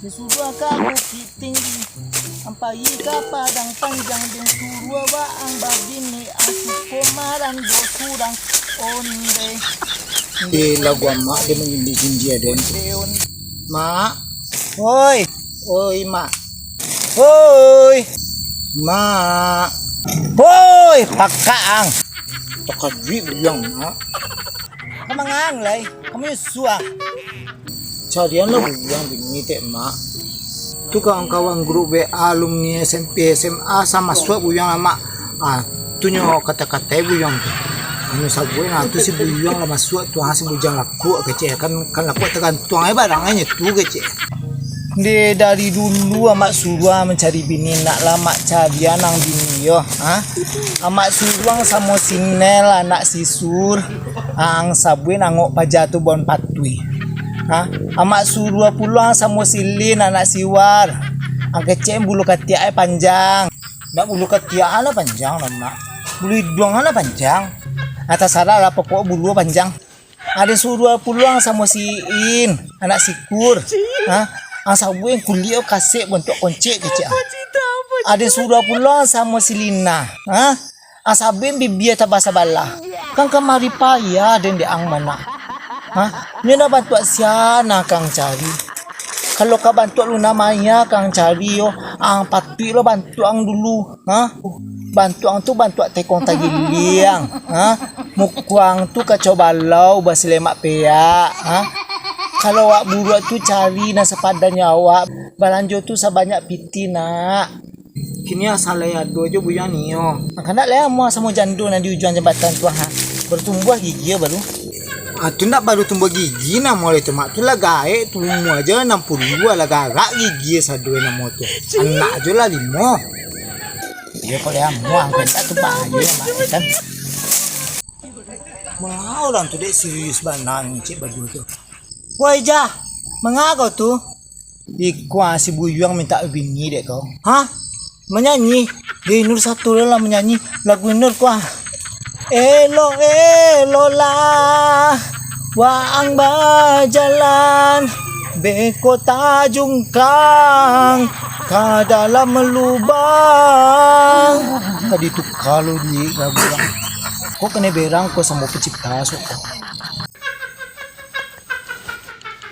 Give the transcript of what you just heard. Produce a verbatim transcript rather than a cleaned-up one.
Disuruah ka Bukik Tinggi, ampai ka Padang Panjang, den suruah waang babini, asuko marando surang onde. Eh, lagu amak dia mangindi-indi aden tu. Onde, onde. Mak. Oi. Oi, Mak. Oi. Mak. Oi, pakak ang. Takajuik buyuang, Mak. Ka manga ang lai? Ka manyusuah. Carianlah buyuang bini dek, Mak. Tu kawan-kawan grup W A alumni S M P, S M A, sa masuak buyuang lah, Mak. Ah, tu nyo kata-katai buyuang tu. Anu sabuik nah, tu si buyuang lah masuak tu, ah, si bujang lakuak kecek. Kan, kan lakuak tagantuang ai barang ai nyo tu kecek. Deh, dari dulu amak suruah mancari bini, nak lah amak carian ang bini yo, ha? Amak suruah ang samo si Nel, anak si Sur, ang sabuik angok paja tu bon patuih. Ha? Amak suruah pulo ang samo si Lin, anak si War. Ang kecek bulu katiak ai panjang. Ndak bulu katiak lah panjang lah, Mak. Bulu iduang lah panjang. Ah, tasarah lah, pokok bulu panjang. Aden suruah pulo ang samo si In, anak si Kur. Ha? Ang sabuik kulik kasek bantuak koncek kecek. Aden suruah pulo ang samo si Lina. Ha? Ang sabuik bibia tabah sabalah. Kan kamari payah den dek ang manak. Ha? Nyo nak bantuak sia nan kang cari. Kalau ka bantuak Luna Maya kang cari yo, ang patuik lo bantuak ang dulu. Ha? Bantuak ang tu bantuak tekong tagiliang. Ha? Muko ang tu kacau balau basilemak peak. Ha? Kalau awak buruak tu cari nan sapadannyo awak, balanjo tu sabanyak pitih, nak. Kini asal lai ado jo buyuang nio. Angkan nak lai amuah samo jando nan di ujuang jambatan tu, ha. Baru tumbuah gigi yo baru. Ah, tu ndak baru tumbuah gigi namo lai tu, Mak. Tu lah gaek tu umua aja anam puluah lah garak gigi sado namo tu. Anak ajo lah limo. Iyo, kok lai amuah angkan tak tu bahayo, Mak, kan. Manga urang tu dek serius bana ngecek baju tu. Woi, Jah, manga kau tu? Iko ah, si Buyuang mintak bini dek kau. Hah? Manyanyi? Deh, Nur satu lah manyanyi lagu Nur ko ah. Elok-eloklah waang bajalan, beko tajungkang ka dalam lubang. Tadi tu kalau di lagu urang. Kok kanai berang ko samo pencipta, sok.